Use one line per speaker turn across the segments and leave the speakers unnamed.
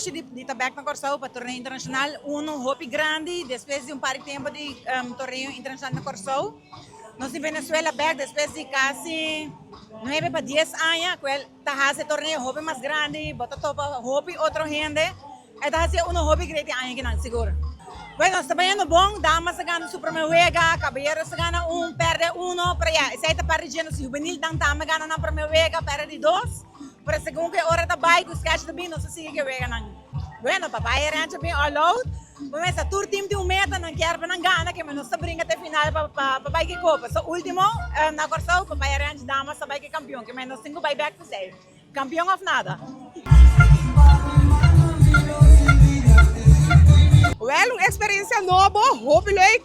dushi di ta bek na Kòrsou pa torneo internashonal, unu hopi grandi despues di un par di tempu di torneo internashonal na Kòrsou. Nos di Venezuela bek despues di kasi nuebe pa dies aña ku el ta hasi e torneo hopi mas grandi, bo ta topa hopi otro hende. E ta hasi unu hopi great e aña kinan sigur. Bueno, nos ta bayendo bon, damas a gana su prome wega, caballeros a gana un, perde uno, pero ya, esey ta parti dje nos juvenilnan tambe a gana nan prome wega, perde di dos, pero segun cu e ora ta bay, cu sketch ta bin, nos ta sigui cu e weganan. Bueno, papaya rancho bin all out, bo mester tur team tin un meta, nan kier pa nan gana, keme nos ta bringa te final pa pa bay cu e copa. So ultimo, na Corsou, papaya rancho damas ta bay cu e campeon, keme nos tin cu bay bek p'esey. Campeon of nada.
Wel un experiencia nobo, hopi leuk.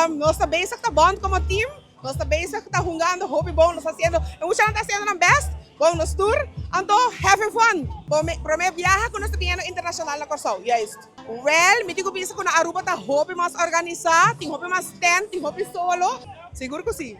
Nos ta bezig ta bond como team, nos ta bezig ta hungando hopi bon, nos ta haciendo, e muchanan ta haciendo nan best, bon nos tur, anto having fun. Prome biaha cu nos ta biniendo internacional na Corsou, juist. Wel mi tin cu bisa cu na Aruba ta hopi mas organisa, tin hopi mas tent, tin hopi solo, sigur cu si.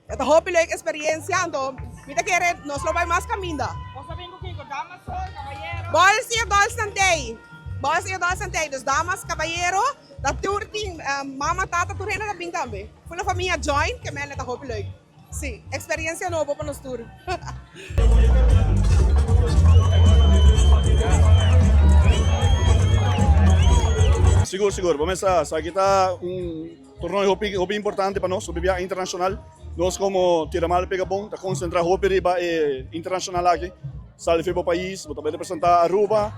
E ta hopi leuk experiencia anto mi ta kere nos lo bay mas caminda.
Bo sa bin cu kico? Damas so, cabayero?
Boys y adults nan tey. Boys y adults nan tey. Dus damas, cabayero, ta tur tin mama, tata, tur hende ta bin tambe. Full e famia join ke mende ta hopi leuk. Si, experiencia nobo pa nos tur.
Sigur, sigur. Bo mester sa aki ta un. Torneo hopi hopi importante pa nos, hopi bia internacional. Nos como Tira Mal Pega Bon ta concentra hopi riba e internacional aki. Sali for bo pais, bo ta bai representa Aruba.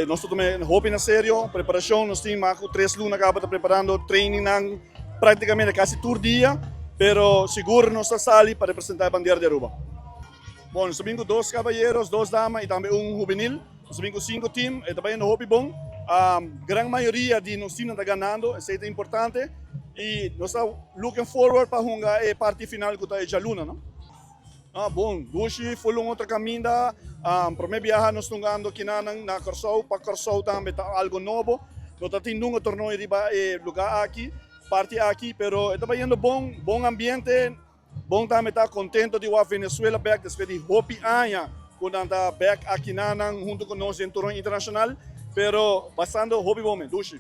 Nos ta tuma hopi na serio, preparacion nos tin mas cu tres luna caba ta preparando trainingnan practicamente casi tur dia, pero sigur nos ta sali pa representa e bandera di Aruba. Bon, nos ta bin cu dos caballeros, dos dama y tambe un hubenil. Nos a bin ku sinku team, e ta bayendo hopi bon. Gran mayoria di nos teamnan ta ganando, esei ta importante. I nos ta looking forward pa hunga e parti final ku ta e djaluna, no? Ah, bon, dushi, ful un otro kaminda. Prome biaha nos ta hungando kinanan na Kòrsou, pa Kòrsou tambe ta algo nobo. No ta tin nunga torneo riba e lugá aki, parti aki, pero e ta bayendo bon, bon ambiente. Bon tambe ta contento di wak Venezuela bek despues di hopi aña cu nan ta bek aki na nan hunto cu nos den Torneo Internacional, pero pasando hopi bon men. Dushi.